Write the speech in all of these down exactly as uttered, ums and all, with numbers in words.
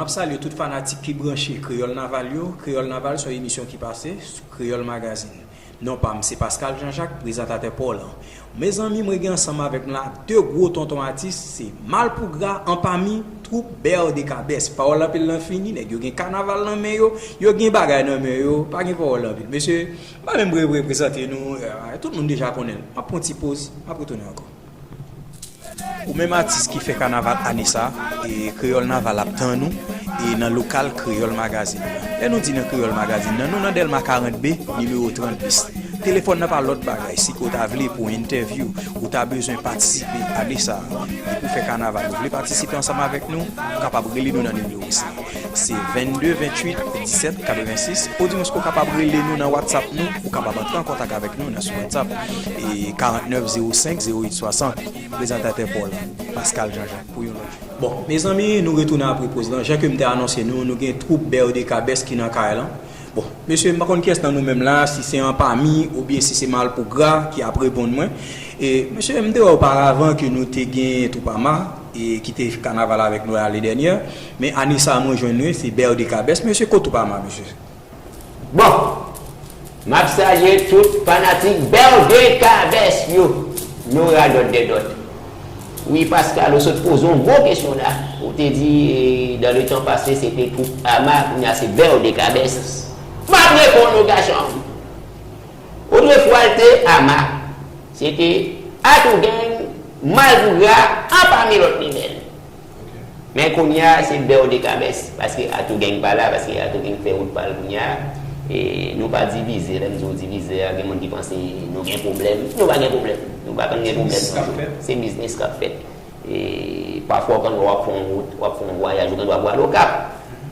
M ap salye tout fanatik ki branche Kreyòl Naval yo. Kreyòl Naval se yon emisyon ki pase sou Kreyòl Magazine. Non pa m se Pascal Jean-Jacques, prezantatè pa w lan. Mezanmi, mwen gen ansanm avèk m la de gwo tonton atis, se Malpougra anpami twoup Bèr de Kabès. Pawòl anpil lan fini, nèg yo gen kanaval nan men yo, yo gen bagay nan men yo, pa gen pawòl anpil. Mesye, m pa menm re- reprezante nou, eh, tout moun deja konnen l. M ap pran ti poz, m ap retounen ankò. Ou menm atis ki fè kanaval ane sa, e Kreyòl Naval ap tann ou, e nan lokal Kreyòl Magazine nan. Lè nou di nan Kreyòl Magazine nan, nou nan Dèlma karant B, nimewo trant bis. Telefòn nan pa lòt bagay, si ke w ta vle pou entèvyou, ou ta bezwen patisipe ane sa, e pou fè kanaval, ou vle patisipe ansanm avèk nou, ou kapab rele nou nan nimewo sa. Se vennde venntuit disèt katrevensis, odimwens ke w kapab rele nou nan WhatsApp nou, ou kapab antre an kontak avèk nou nan sou WhatsApp, e karantnèf zewo senk zewo uit swasant. Prezantatè pa w lan, Pascal Jean-Jacques, pou yon lòt jou. Bon, mezanmi, nou retounen apre poz lan. Jan ke m te anonse nou, nou gen twoup Bèr de Kabès ki nan kay lan. Bon, mesye, m pa konn kiyès nan nou menm la, si se anpami oubyen si se Malpougra ki ap reponn mwen. E, mesye, m te wè oparavan ke nou te gen Twoup Ama, e ki te fè kanaval avèk nou lane dènyè. Men ane sa, mwen jwenn nou, se Bèr de Kabès. Mesye, kot Twoup Ama, mesye? Bon, m ap salye tout fanatik Bèr de Kabès yo. Nou radòt dèdòt. Wi, Pascal, ou sot poze yon bon kesyon la. Ou te di, eh, dans le temps passé, se te twoup Ama, kounye a se Bèr de Kabès. M ap reponn ou, gason. Otrefwa, l te Ama. Se te Atougang, Malpougra, anpami lòt nivèl. Men kounye a, se Bèr de Kabès, paske Atougang pa la, paske Atougang fè wout pa l kounye a. E nou pa divize, lè m di w divize a, gen moun ki panse nou gen pwoblèm. Nou pa gen pwoblèm. Nou pa konn gen pwoblèm nan nou. Se biznis k ap fèt. E pafwa, w konn wè w ap fè yon wout, w ap fè yon vwayaj, ou gen dwa pral Okap.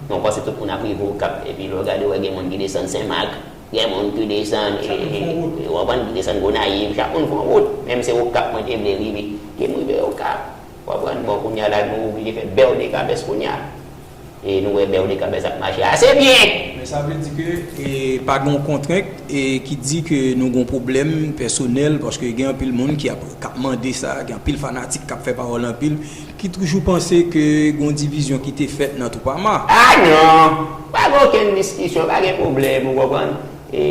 Men w panse tout moun ap rive Okap, epi lè w gade, w wè gen moun ki desann Senmak, gen moun ki desann, e, e, w konprann, ki desann Gonayiv, chak moun fè yon wout. Men m se Okap mwen te vle rive. Ke m rive Okap. W konprann? Bon, kounye a la, nou oblije fè Bèr de Kabès kounye a. E nou wè Bèr de Kabès ap mache ase byen. Men sa vle di ke, e, pa gen yon kontrent, e, ki di ke nou gen yon pwoblèm pèsonèl, paske gen anpil moun ki ap, k ap mande sa, gen anpil fanatik k ap fè pawòl anpil, ki toujou panse ke gen yon divizyon ki te fèt nan Twoup Ama. A non! Pa gen okenn diskisyon, pa gen pwoblèm, ou konprann? E,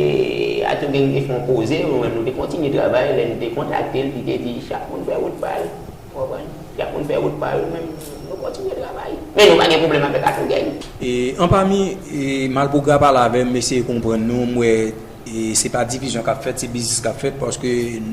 Atougang te fè yon koze, nou menm nou te kontinye travay, lè nou te kontakte l, li te di chak moun fè wout pa l. Ou konprann? Chak moun fè wout pa yo, men nou kontinye travay. Men nou pa gen pwoblèm avèk Atougang. E, anpami, e, Malpougra pale avè m, m eseye konprann nou, m wè, e, se pa divizyon k ap fèt, se biznis k ap fèt, paske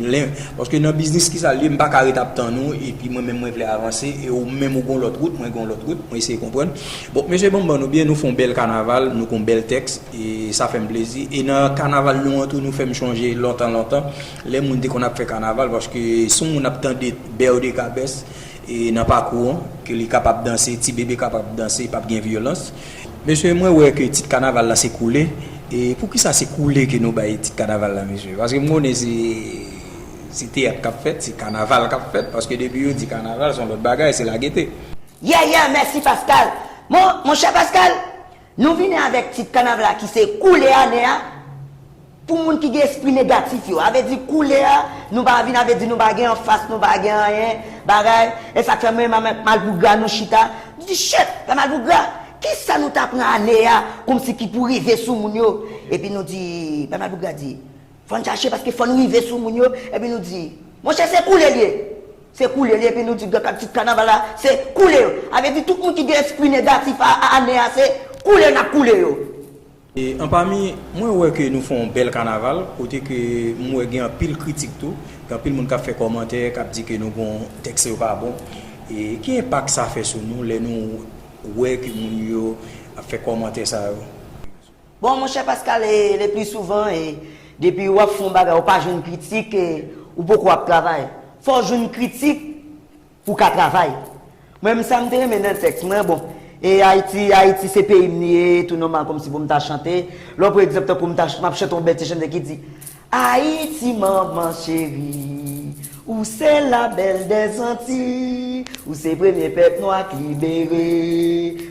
lè, paske nan biznis ki sa l ye, m pa ka ret ap tann ou, epi mwen menm mwen vle avanse, e ou menm ou gon lòt wout, mwen gon lòt wout, mwen eseye konprann. Bon, mesye, ban m ban nou byen, nou fè yon bèl kanaval, nou gon bèl tèks, e sa fè m plezi. E nan kanaval nou an tou, nou fè m chonje lontan, lontan. Lè moun te konn ap fè kanaval, paske si yon moun ap tande Bèr de Kabès, e nan pakou an, ke li kapab danse, ti bebe kapab danse, p ap gen vyolans. Mesye, mwen wè ke tit kanaval la se Koule. E poukisa se Koule ke nou bay tit kanaval la, mesye? Paske m konnen se, se teyat k ap fèt, se kanaval k ap fèt, paske depi yo di kanaval, se yon lòt bagay, se lagete. Yeah, yeah, mèsi Pascal. Bon, monchè Pascal, nou vini avèk tit kanaval la ki se Koule ane a. Pou moun ki gen espri negatif yo, a vle di koulè a, nou pa vin, a vle di nou pa gen anfas, nou pa gen anyen, bagay. E sa k fè mwen menm avèk Malpougra nou chita, nou di, shit, Pè Malpougra, kisa nou ta pran ane a, kòmsi ki pou rive sou moun yo? Epi nou di, Pè Malpougra di, fò n chache paske fò n rive sou moun yo. Epi nou di, monchè, se koulè l ye. Se koulè l ye, epi nou di, gad tit kanaval la, se koulè yo. A vle di tout moun ki gen espri negatif a, a ane a, se koulè n ap koulè yo. E anpami, mwen wè ke nou fè yon bèl kanaval, kote ke m wè gen anpil kritik tou, gen anpil moun k ap fè kòmantè, k ap di ke nou gon tèks yo pa bon. E ki enpak sa fè sou nou lè nou wè ke moun yo ap fè kòmantè sa yo? Bon, monchè Pascal, e, le pli souvan, e, depi w ap fè yon bagay, ou pa jwenn kritik, e, ou poko ap travay. Fò w jwenn kritik, pou w ka travay. Mwen menm sa m te renmen nan tèks mwen, bon, e Ayiti, Ayiti se peyi m li ye, tou nòmal kòmsi pou m ta chante. Lè w pran egzanp tankou m ta ch-, m ap chante yon bèl ti chante ki di, Ayiti manman cheri, ou se la belle des Antilles, ou se premye pèp nwa k libere.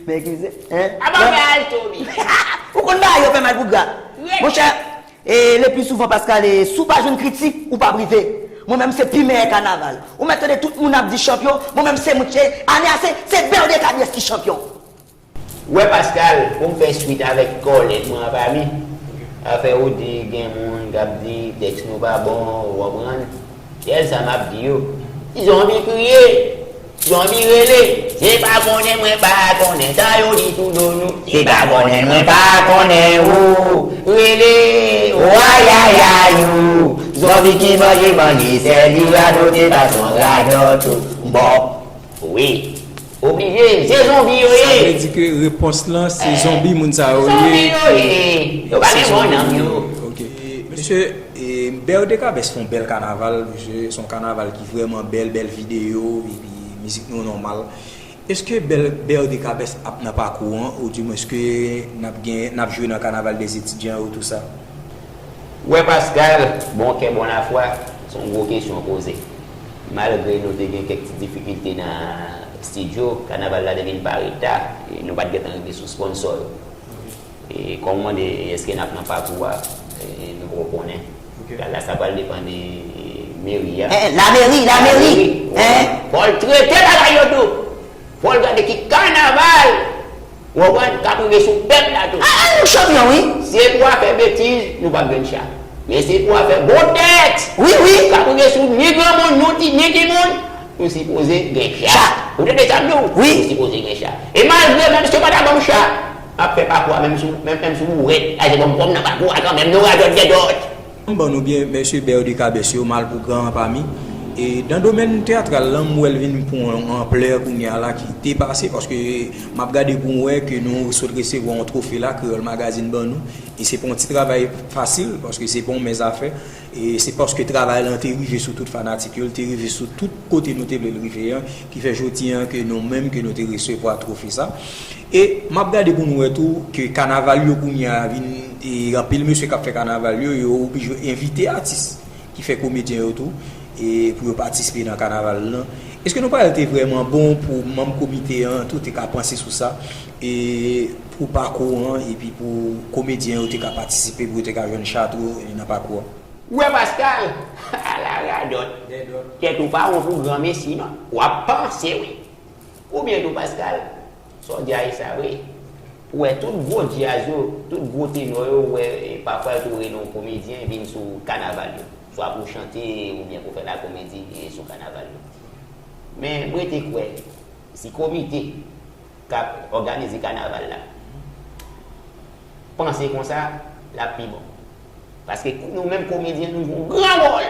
Men ki se, en? Apa w fè alto, wi. Ou konn bagay yo fè Malpougra. Monchè, E le pli souvan, Pascal, e si w pa jwenn kritik, ou p ap rive. Mwen menm, se pi meyè kanaval. Ou mèt tande tout moun ap di chanpyon, mwen menm, se moun, se, ane a, se, se Bèr de Kabès ki chanpyon. Wè Pascal, pou m fè swit avèk kòlèg mwen anpami, afè ou di gen moun k ap di tèks nou pa bon, ou konprann? Tèl sa m ap di yo. Ti zonbi kriye, zonbi rele. Se pa konnen mwen pa konnen, sa yo di sou do nou. Se pa konnen mwen pa konnen ou. Rele, wayayay ou. Zonbi ki manje, manje, sèl li radote, pa son radòt ou. Bon, wi. Oblije, se zonbi yo ye. Sa vle di ke repons lan, se zonbi moun sa yo ye. Zonbi yo ye. Yo pa gen bon nanm yo. Ok. Mesye, e, Bèyou de Kabès fè yon bèl kanaval, mesye, se yon kanaval ki vrèman bèl, bèl videyo, epi mizik nou nòmal. Èske Bèl, Bèyou de Kabès ap nan pakou an, ou di mwens ke n ap gen, n ap jwe nan kanaval dèzetidyan yo, tou sa? Wè Pascal, bon kè, bon lafwa, se yon gwo kesyon w poze. Malgre nou te gen kèk ti difikilte nan estidyo, kanaval la te vin parèt ta, e nou pa t gentan rive sou sponsò yo. E kòm w mande èske n ap nan pakou a, e nou poko konnen. Gala sa pral depann de meri a. Eh, lameri, lameri. Lameri. Fò l trete bagay yo tou. Fò l gade ki kanaval, w konprann, k ap rive sou pèp la tou. Ah, ah, nou chanpyon, wi. Si se pou afè betiz, nou p ap jwenn cha. Men si se pou afè bon tèks, wi, wi, k ap rive sou ni granmoun, nou ti, ni timoun, nou sipoze gen cha. Cha. Ou tande sa m di w? Wi. Nou sipoze gen cha. E malgre menm si yo pa ta ban m cha, m ap fè pakou a menm sou, menm, menm sou bourèt. Ay, se bon, m pran nan pakou a kanmenm, nou radòt dèdòt. M ban nou byen, mesye Bèyou de Kabès yo, Malpougra anpami. E dan domèn teyatral lan, m wè l vin pran yon anplè kounye a la ki depase, paske m ap gade pou m wè ke nou sot resevwa yon twofe la, Kreyòl Magazine ban nou. E se pa yon ti travay fasil, paske se pa yon mens afè. E se paske travay lan te rive sou tout fanatik yo, l te rive sou tout kote nou te vle l rive an, ki fè jodi an ke nou menm ke nou te resevwa twofe sa. E m ap gade pou nou wè tou ke kanaval yo kounye a vin, e anpil mesye k ap fè kanaval yo, yo oblije envite atis ki fè komedyen yo tou, e pou yo patisipe nan kanaval lan. Èske nou pa wè l te vrèman bon pou manm komite an tou te ka panse sou sa, e pou pakou an, epi pou komedyen yo te ka patisipe, pou yo te ka jwenn cha tou, e nan pakou an? Ou wè Pascal, ala radòt. Tèt ou pa won pou granmesi non. W ap panse wi. Oubyen tou Pascal, sa w di a e sa vre. Ou wè tout gwo djaz yo, tout gwo tenò yo, ou wè, e, pafwa yo tou rele yon komedyen vin sou kanaval yo. Swa pou chante oubyen pou fè lakomedi, e, sou kanaval yo. Men mwen te kwè, si komite k ap òganize kanaval la panse konsa, l ap pi bon. Paske nou menm komedyen, nou jwe yon gran wòl.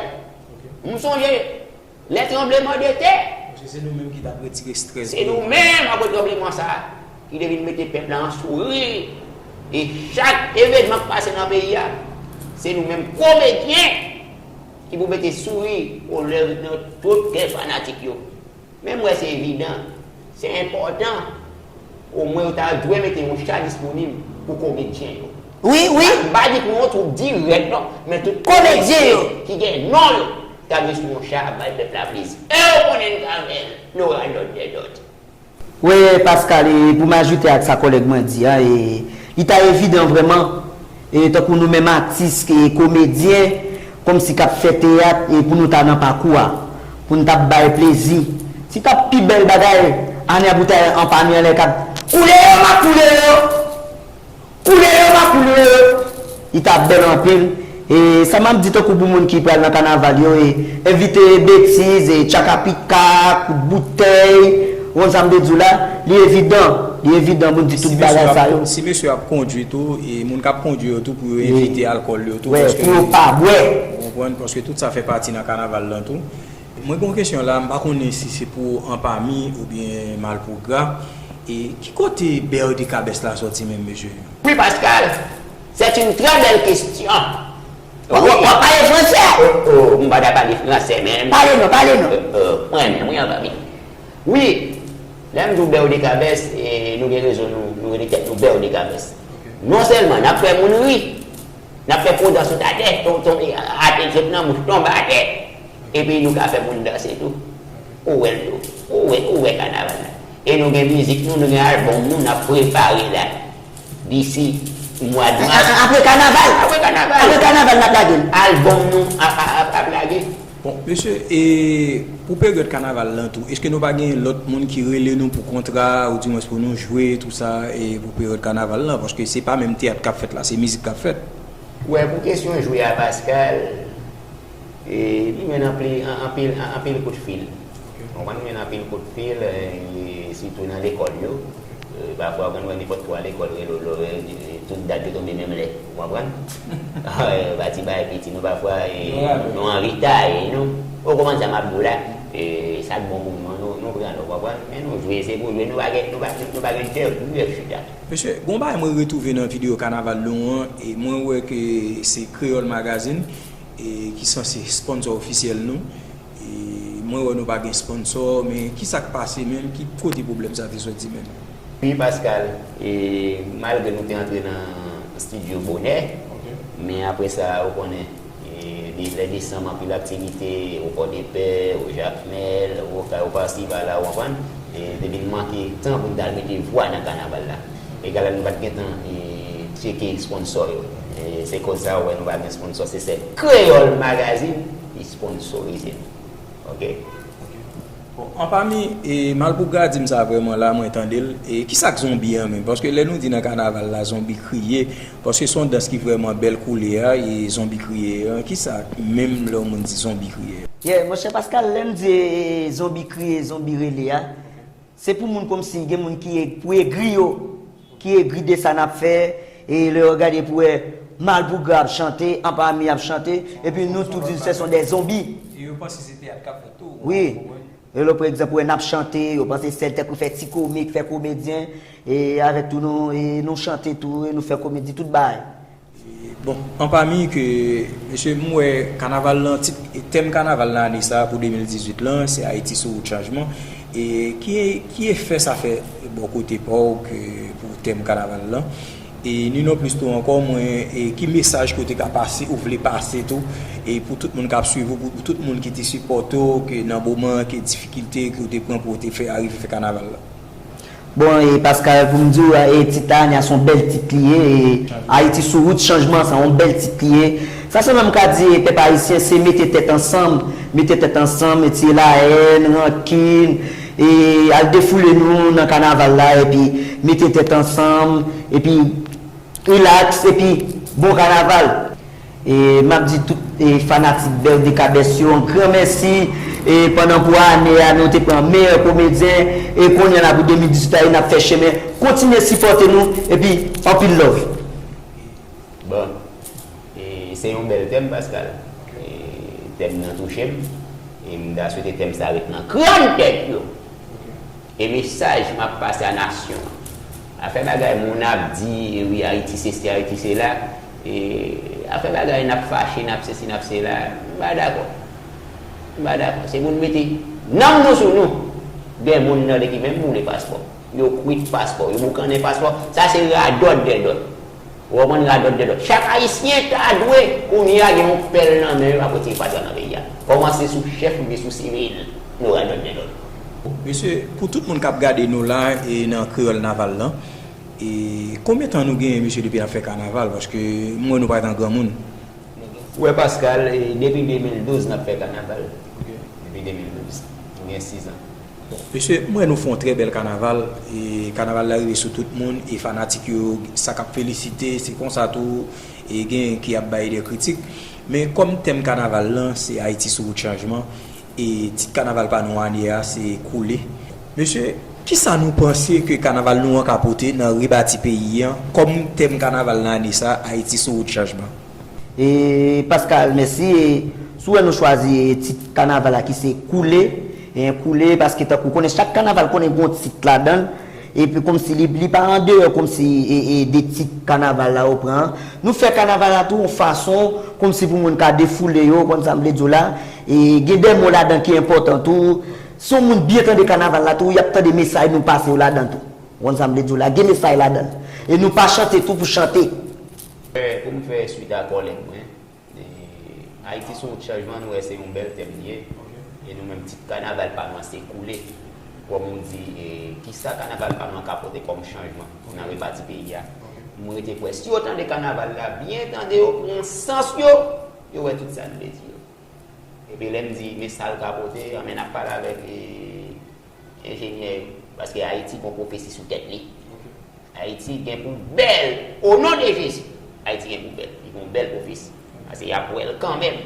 M sonje lè tranbleman de tè. Paske se nou menm ki t ap retire strès. Se nou menm, apre tranbleman sa a, ki te vin mete pèp la an souri. E chak evènman k pase nan peyi a, se nou menm komedyen ki pou mete souri o lèv nan tout kè fanatik yo. Men m wè se evidan, se enpòtan, omwen yo ta dwe mete yon cha disponib pou komedyen yo. Wi, wi. M pa di pou yon twoup dirèk non, men tout komedyen yo ki gen non yo ta dwe sou yon cha ap bay pèp la plezi. E yo konnen n ka fè l, nou radòt dèdòt. Wi, Pascal, e pou m ajoute ak sa kòlèg mwen di a, e, li ta evidan vrèman, e, tankou nou menm atis, e, komedyen, kòmsi k ap fè teyat, e, pou nou ta nan pakou a, pou n t ap bay plezi. Si t ap pi bèl bagay, ane a pou ta anpami anlè k ap koule yo, m ap koule yo! Koule yo, m ap koule yo! Li t ap bèl anpil. E sa m ap di tankou pou moun ki pral nan kanaval yo, e envite betiz, e tchakapika, kout boutèy, ou konn sa m vle di w la, li evidan, li evidan pou n di tout bagay sa yo. Si mesye ap kondui tou, e moun k ap kondui yo tou, pou yo evite alkòl yo tou, paske pou yo pa bwè. Ou konprann, paske tout sa fè pati nan kanaval lan tou. Mwen gen yon kesyon la, m pa konnen si se pou Anpami oubyen Malpougra. E ki kote Bèyou de Kabès la sòti menm, mesye? Oui, Pascal, c'est une très belle question. W ap pale fransè? Oh, oh, m pa ta pale fransè menm. Pale non, pale non. Euh, euh, mwen menm, wi, Anpami. Wi, lè m di w Bèyou de Kabès, e, nou gen rezon, nou, nou rele tèt nou Bèyou de Kabès. Non sèlman n ap fè moun ri, n ap fè pwodans sot atè, ton, ton, atè sot nan bouch tonbe atè. Epi nou ka fè moun danse tou. Ou wè l tou. Ou wè, ou wè kanaval la. E nou gen mizik nou, nou gen albòm nou, n ap prepare la. Disi mwa de mas. A, a, apre kanaval? Apre kanaval. Apre kanaval, n ap lage l. Albòm nou ap, ap, ap, ap lage. Bon, mesye, e pou peryòd kanaval lan tou, èske nou pa gen lòt moun ki rele nou pou kontra, oudimwens pou nou jwe, tou sa, e pou peryòd kanaval lan? Paske se pa menm teyat k ap fèt la, se mizik k ap fèt. Wè, pou kesyon jwe a, Pascal, e, li jwenn anpil, an- anpil, an- anpil kout fil. Ou konprann, li jwenn anpil kout fil, e, sitou nan lekòl yo. E, pafwa, ou konn wè nenpòt kwa lekòl rele w, lè, e, tout dat yo tonbe menm lè. Ou konprann? E, pa ti bagay piti, nou pafwa, e, nou an reta, e, nou. Ou konprann sa m ap di w la? E, sa k bon pou nou an, nou, nou pran l, ou konprann? Men nou jwe, se pou jwe, nou pa gen, nou pa, nou pa gen dèyè, dèyè chita. Mesye, gon bagay mwen retwouve nan videyo kanaval nou an, e mwen wè ke se Kreyòl Magazine, e ki sanse sponsò ofisyèl nou. E mwen wè nou pa gen sponsò, men ki sa k pase menm? Ki kote pwoblèm sa te soti menm? Wi, Pascal, e malgre nou te antre nan estidyo bonè, men apre sa, ou konnen, e de- lè desanm, anpil aktivite, o Pòdepè, o Jakmèl, o Okay, o pasi, pala, ou konprann? E te vin manke tan pou n t al mete vwa nan kanaval la. Egal a nou pa t gen tan, e, tcheke sponsò yo. E se koz sa ou wè nou pa gen sponsò, se sèl Kreyòl Magazine ki sponsorize nou. Oke? Bon, anpami, e, malpougra di m sa vrèman la, mwen tande l. E ki sa k zonbi an menm? Paske lè nou di nan kanaval la, zonbi kriye, paske se yon dans ki vrèman bèl koulè a, e zonbi kriye an, ki sa menm lè yon moun di zonbi kriye an? Yeah, monchè Pascal, lè m di, e, zonbi kriye, zonbi rele a, se pou moun kòmsi gen moun ki e- pou egri yo, ki egri de sa n ap fè, e lè yo gade pou wè malpougra ap chante, anpami ap chante, epi nou tout di se son de zonbi. E yo panse se teyat k ap fèt tou. Wi. E lè pa egzanp ou wè n ap chante, yo panse sèl tèt nou fè ti komik, fè komedyen, e avèk tou nou, e nou chante tou, e nou fè komedi, tout bagay. Bon, anpami ke, mesye, m wè kanaval lan, tit, tèm kanaval lan ane sa a pou de mil dizuit lan, se Ayiti sou wout chanjman. E ki, ki efè sa fè bò kote pa w ke pou tèm kanaval lan? E ni non plis tou ankò, mwen, e ki mesaj ke w te ka pase, ou vle pase tou, e pou tout moun k ap swiv ou, pou tout moun ki te sipòte w, ke nan moman, ke difikilte ke w te pran pou w te fè, arive fè kanaval la? Bon, e Pascal, pou m di w, e tit ane a se yon bèl tit li ye, e Ayiti sou wout chanjman, se yon bèl tit li ye. Sa sèlman m ka di, e pèp ayisyen, se mete tèt ansanm, mete tèt ansanm, retire lahèn, rankin, e al defoule nou nan kanaval la, epi mete tèt ansanm, epi rilaks, epi bon kanaval. E m ap di tout, e, fanatik Bèl de Kabès yo yon gran mèsi, e pandan pou ane a nou te pran meyè komedyen, e kounye a la pou de mil dizuit la, e n ap fè chemen, kontinye sipòte nou, epi anpil love. Bon, e se yon bèl tèm, Pascal. E tèm nan touche m, e m ta swete tèm sa ret nan grann tèt yo. E mesaj m ap pase a nasyon an. Afè bagay moun ap di, e wi, Ayiti sesi, Ayiti sela, e afè bagay n ap fache, n ap sesi, n ap sela, m pa dakò. M pa dakò. Se pou n mete nanm nou sou nou. Gen moun nan ki menm boule paspò. Yo kwit paspò, yo boukannen paspò. Sa se radòt dèdòt. Ou konprann, radòt dèdòt. Chak Ayisyen ta dwe, kounye a, gen yon pèl nan men yo, ap retire fatra nan peyi a. Kòmanse sou chèf rive sou sivil. Nou radòt dèdòt. Mesye, pou tout moun k ap gade nou la e nan Kreyòl Naval lan, e konbyen tan nou genyen, mesye, depi n ap fè kanaval? Paske m wè nou parèt an granmoun. Ou wè, Pascal, e depi de mil douz n ap fè kanaval. Depi de mil douz. Nou gen sizan. Mesye, m wè nou fè yon trè bèl kanaval. E kanaval la rive sou tout moun. E fanatik yo, sa k ap felisite, se konsa tou. E gen ki ap bay de kritik. Men kòm tèm kanaval lan se Ayiti sou wout chanjman, e tit kanaval pa nou ane a se Koule. Mesye, kisa nou panse ke kanaval nou an ka pote nan rebati peyi an? Kòm tèm kanaval nan ane sa, Ayiti sou wout chanjman. E Pascal, mèsi. E si w wè nou chwazi, e, tit kanaval la ki se Koule, e, Koule, paske tankou w konnen chak kanaval konnen gen yon tit ladan l, epi kòmsi li, li pa andeyò kòmsi, e, e, de tit kanaval la yo pran an. Nou fè kanaval la tou yon fason kòmsi pou moun ka defoule yo, w konn sa m vle di w la. E gen de mo ladan ki enpòtan tou. Si yon moun byen tande kanaval la tou, y ap tande mesaj nou pase yo ladan tou. W konn sa m vle di w la, gen mesaj ladan l. E nou pa chante tou pou chante. Pou m fè swit a kòlèg mwen, e, Ayiti sou wout chanjman, nou wè se yon bèl tèm li ye. E nou menm, tit kanaval pa nou an se Koule. Kòm ou di, e, kisa kanaval pa nou an ka pote kòm chanjman nan rebati peyi a? M rete kwè, si yo tande kanaval la byen, tande yo pran sans yo, yo wè tout sa n vle di yo. Epi lè m di men sa l ka pote, anben n ap pale avèk e, enjenyè yo. Paske Ayiti gon pwofesi sou tèt li. Ayiti gen pou bèl, o non de Jezi, Ayiti gen pou bèl. Li gon bèl pwofesi. Paske y ap wè l kanmenm.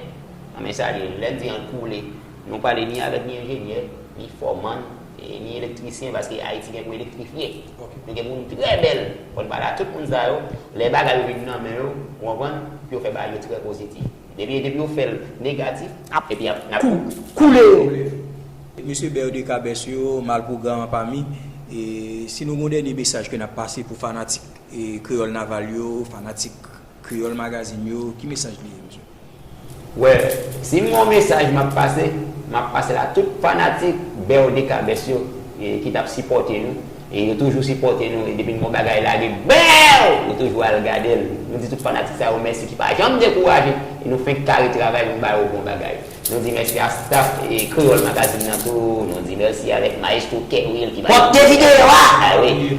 Anben sa li ye, lè n di ann koule, nou pale ni avèk ni enjenyè, ni fòmann, e ni elektrisyen, paske Ayiti gen pou elektrifye. Nou gen moun trè bèl. Fò n pale a tout moun sa yo, lè bagay yo vin nan men yo, ou konprann, pou yo fè bagay yo trè pozitif. Depi, depi yo fè l negatif, epi ap, n ap koule yo. Mesye Bèyo de Kabès yo, Malpougra an pami, e si nou gon dènye mesaj ke n ap pase pou fanatik e Kreyòl Naval yo, fanatik Kreyòl Magazine yo, ki mesaj li ye, mesye? Wè, si m gon mesaj m ap pase, m ap pase l a tout fanatik Bèyo de Kabès yo, e ki t ap sipòte nou. E yo toujou sipòte nou, e depi n gon bagay lage, bèw! Yo toujou al gade l. Nou di tout fanatik sa yo mèsi ki pa janm dekouraje, e nou fenk kare travay, nou ba yo bon bagay. Nou di mèsi a staff e Kreyòl Magazine nan tou, nou di mèsi avèk Maestro Kerwil ki ba nou... Pòte videyo a! Ah wi.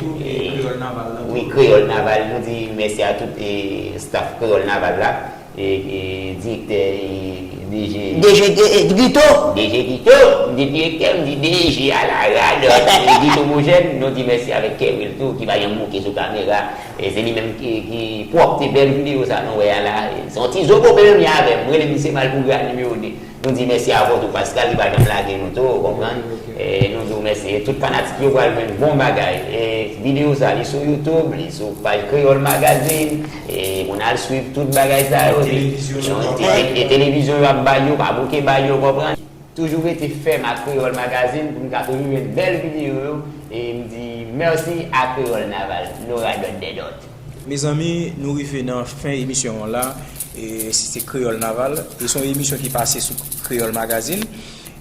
Wi, Kreyòl Naval, nou di mèsi a tout e staff Kreyòl Naval la. E, e, direktè, e, D G. D G, e, Guito. D G Guito, m di direktè, m di D G a la radòt, e, Guito Mojèn, nou di mèsi avèk Kerwil tou, ki pa janm bouke sou kamera. E se li menm ki, ki pwòpte bèl videyo sa nou wè a la. E se yon ti zo pope menm li avè m, m rele misye Malpougra nimewo de. Nou di mèsi avè w tou, Pascal, ki pa janm lage nou tou, ou konprann? E nou di w mèsi. E tout fanatik yo pral jwenn bon bagay. E videyo sa, li sou YouTube, li sou paj Kreyòl Magazine, e pou n al swiv tout bagay sa yo. E, e, e televizyon yo ap bay yo, pa bouke bay yo, ou konprann? Toujou rete fèm ak Kreyòl Magazine pou n ka toujou jwenn bèl videyo yo. E m di mèsi a Kreyòl Naval, nou radòt dèdòt. Mezanmi, nou rive nan fen emisyon an la. E se Kreyòl Naval. E se yon emisyon ki pase sou Kreyòl Magazine.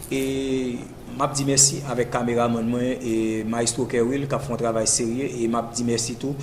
E m ap di mèsi avèk kameramann mwen, e Maestro Kerwil, k ap fè yon travay serye. E m ap di mèsi tou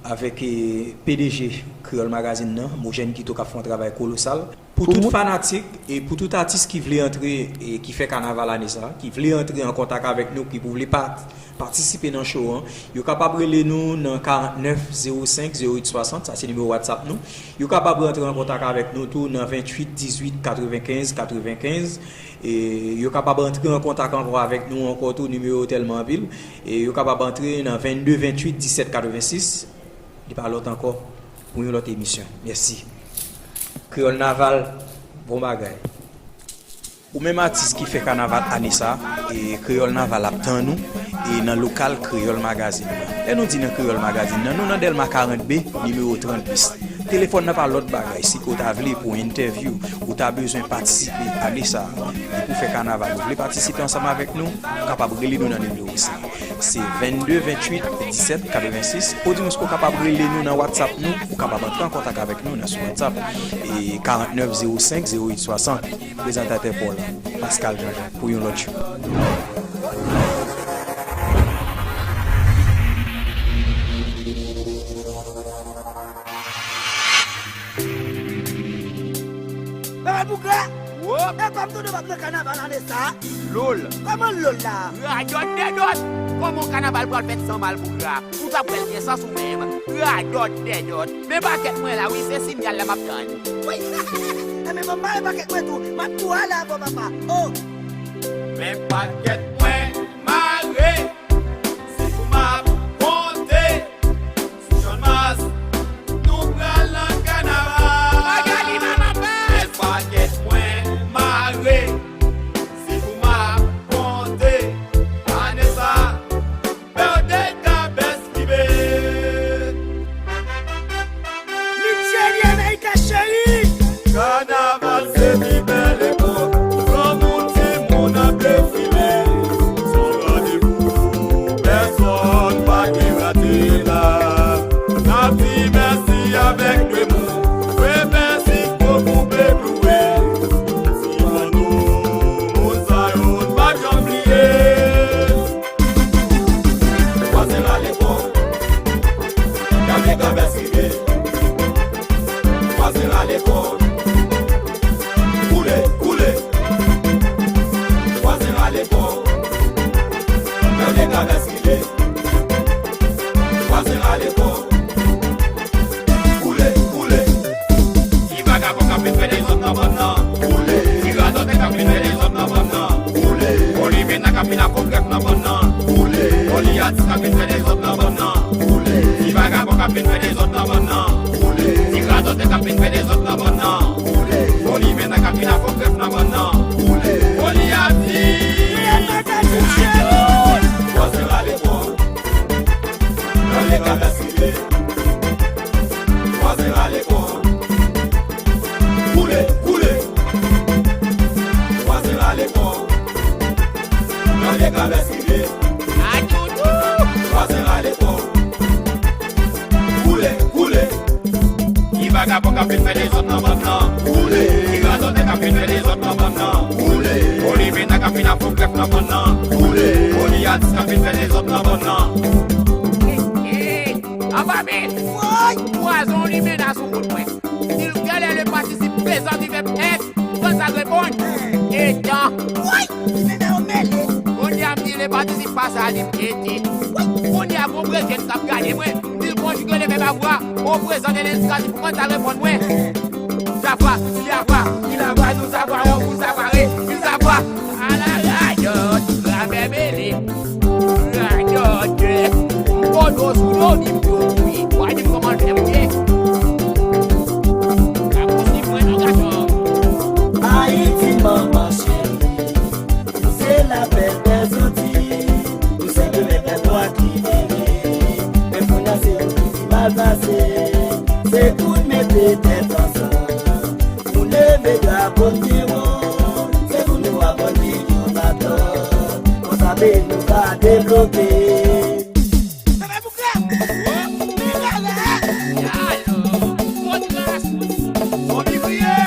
avèk, e, P D G Kreyòl Magazine nan, Mojèn Guito, k ap fè yon travay kolosal. Pou tout fanatik e pou tout atis ki vle antre e ki fè kanaval ane sa, ki vle antre an kontak avèk nou, ki pou vle pa-, patisipe nan show an, yo kapab rele nou nan karant nèf zewo senk zewo uit swasant, sa se nimewo WhatsApp nou. Yo kapab rantre an kontak avèk nou tou nan venntuit dizuit katrevenkenz katrevenkenz. E yo kapab antre an kontak ankò avèk nou ankò tou, nimewo yo tèlman anpil. E yo kapab antre nan vennde venntuit disèt katrevensis. Li pa lòt ankò pou yon lòt emisyon. Mèsi. Kreyòl Naval, bon bagay. Ou menm atis ki fè kanaval ane sa, e Kreyòl Naval ap tann ou, e nan lokal Kreyòl Magazine nan. Lè nou di nan Kreyòl Magazine nan, nou nan Dèlma karant B, nimewo trant bis. Telefòn nan pa lòt bagay, si ke w ta vle pou entèvyou, ou ta bezwen patisipe ane sa, e pou fè kanaval, ou vle patisipe ansanm avèk nou, ou kapab rele nou nan nimewo sa. Se vennde venntuit disèt katrevensis, oudimwens ou kapab rele nou nan WhatsApp nou, ou kapab antre an kontak avèk nou nan sou WhatsApp, e karant nèf zewo senk zewo uit swasant. Prezantatè pa w la, Pascal Jean-Jacques, pou yon lòt jou. Papa Bougra! Wo! E kòm tout nou p ap nan kanaval ane sa? Lòl! Kòman lòl la? Radòt dèdòt! Kòman yon kanaval pral fèt san Malpougra? Ou t ap wè l gen sans ou menm? Radòt dèdòt! Men pakèt mwen la wi, se sinyal la m ap tann. Wi! Enben ban m mare pakèt mwen tou, m ap tou ale avè w papa. Oh! Men pakèt mwen mare, si pou m ap konte, si Channmas, nou pral nan kanaval. Magali Mama Bèf! Men pakèt mwen mare, si pou m ap konte, ane sa, Bèl de Kabès rive. Michel America chéri. Kanaval se pi bèl epòk. Granmoun, timoun ap defile. San randevou, pèsòn pa gen rate la. N ap di mèsi avèk de mo. Fè mèsi pou koupe klouwe. Si annou, moun sa yo n pa janm bliye. Vwazin rale kò, gade Kabès rive. Vwazin rale kò, koule, koule. Vwazin rale kò, gade Kabès rive. Vwazin rale kò, koule, koule. Ti vagabon k ap vin fè dezòd nan bòn nan, koule. Ti radòtè k ap vin Èske ou konn sa k reponn? Etan. Woy! Li mennen yo mele. Kounye a m di li patisipe pa sa, li m ete. Woy! Kounye a gon brezyen k ap gade mwen, m di l konjige le vèb avoir, au présent de l'indicatif. Ou konn sa l reponn mwen? Savoir, il avoir, il avoir, nous avoir, on vous avoir, il avoir. Ala radòt, granmè mele. Radòt, m kodo sou do, di m yo mouye. W a di m kòman l fè mouye. Ka konsi mwen non gason. Ayiti manman cheri, ou se la bèl dèzantiy, ou se de mè pèp mwa ki vini. Men kounye a se ou ki di mal pase, se pou n mete tèt ansanm. Nou leve drapo n pi wo, se pou nou aprann li yon baton. Konsa peyi nou va debloke. Fèmen bouke! Pi rale! Zonbi kriye!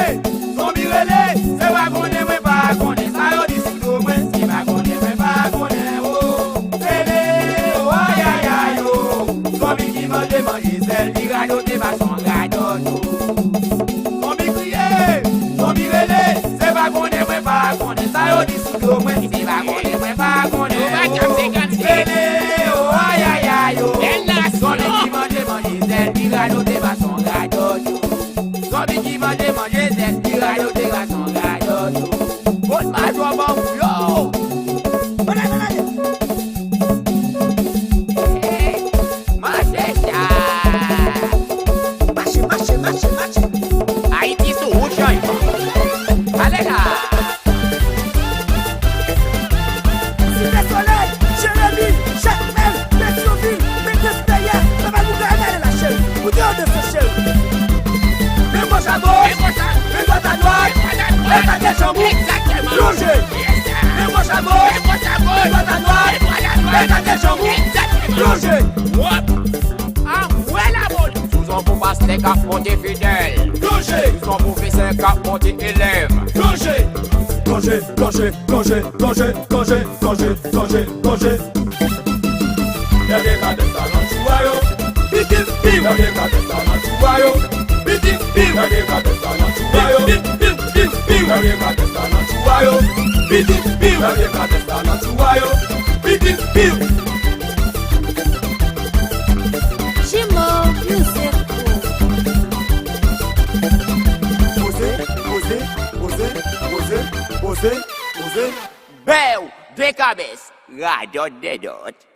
Zonbi rele! Se pa konnen mwen pa konnen sa yo di sou do mwen. Se pa konnen mwen pa konnen, o. Rele, o, ayayay, o. Zonbi ki manje manje sèl, li radote pa son radòt, o. Zonbi kriye, zonbi rele, se pa konnen mwen pa konnen sa yo di sou do mwen, se pa konnen mwen pa konnen, o. Rele, o, ayayay, o. Zonbi ki manje manje sèl, li radote pa son radòt, o. Zonbi ki manje manje sèl, li radote pa son radòt, o. Kot majò bambou yo? Mache sa! Mache, mache, mache, mache! Ayiti sou wout, chay! Ale la! Site Solèy, Jeremi, Jakmèl, Petyonvil, Pètès Pèyè, Papa Louga, ale la, cheri! Ou deyò de sa, cheri! Men gòch a gòch, men dwat a dwat, men pa gen janm ou plonje! Men gòch a gòch, men dwat a dwat, men pa gen janm ou plonje! Anvwè laboli! Sou zon pou pastè k ap monte fidèl. Plonje! Sou zon pwofesè k ap monte elèv. Plonje! Plonje, plonje, plonje, plonje, plonje, plonje, plonje. Gade kadèt sa nan tchou a yo. Pitit piw. Gade kadèt sa nan tchou a yo. Pitit piw. Gade kadèt sa nan tchou a yo. Piw, piw, piw, piw. Gade kadèt sa nan tchou a yo. Pitit piw. Gade kadèt sa nan tchou a yo. Pitit piw. Jimo Music Crew. Poze, poze, poze, poze, poze, poze. Bèw, dekabès, radòt dèdòt.